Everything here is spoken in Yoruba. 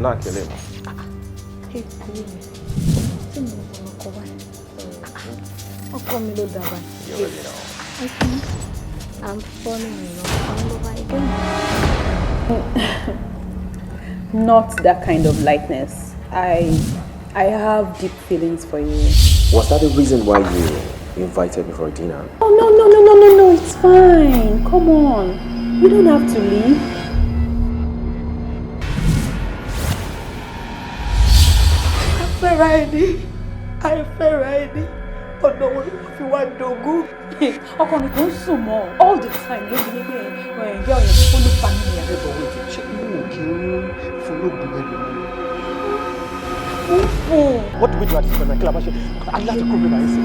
Náà kẹlẹ́ mọ́. Ayé mi, tí mo ń ọkọ báyìí, ọkọ mi ló dábàá. You already know. I think I'm falling in love all over again. Not that kind of likeness. I have deep feelings for you. Was that the reason why you invited me for dinner? Oh, no, no, no, no, no, no, it's fine. Come on. You don't have to leave. Afẹ́ra ẹni, àìfẹ́ra ẹni, ọ̀nà wo ló fi wá dògún? Ọkọ mi kò ń sùn mọ́ all the time lójú ní pé ẹ̀ǹgẹ́ ọ̀yàn ó ló pa mí nìyà. Ẹ bọ̀, wait, ṣé inú ò kí ń fún lóògùn yẹn lò? Ó fún. What do we do at this point? Kí la bá ṣe? A ní láti kúrò níbàyìí sí.